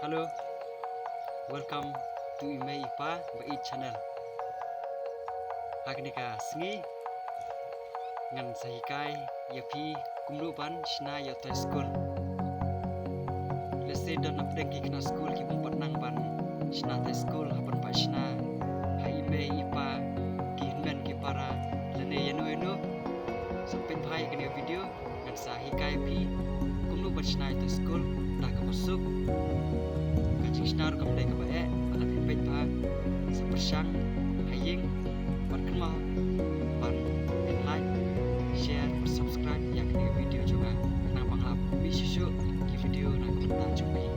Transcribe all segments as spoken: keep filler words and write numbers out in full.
Hello, welcome to I Mei I Pa Ba Ïeit channel. Ha kane ka sngi ngan sa hikai ïa phi kumno ban shna ïa utai skul. Lehse don napdeng ki khynnah skul ki bym pat nang ban shna utai skul, hap ban pynshna ha I Mei I Pa, ki hynmen ki para, lane ïano ïano. Sa peit bha ïa kane ka video. Ngan sa hikai phi kumno ban shna ïa utai skul da kaba suk. Ka jingshna ruh kam dei kaba eh, lada phi peit bha, sa pyrshang ha ïing, bad kynmaw ban phin like, share bad subscribe ïa kane ka video jong nga, khnang ba ngan lah mih shuh shuh ki video na ka bynta jong phi.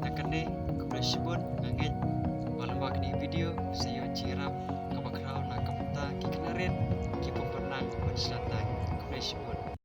Te kane, khublei shibun.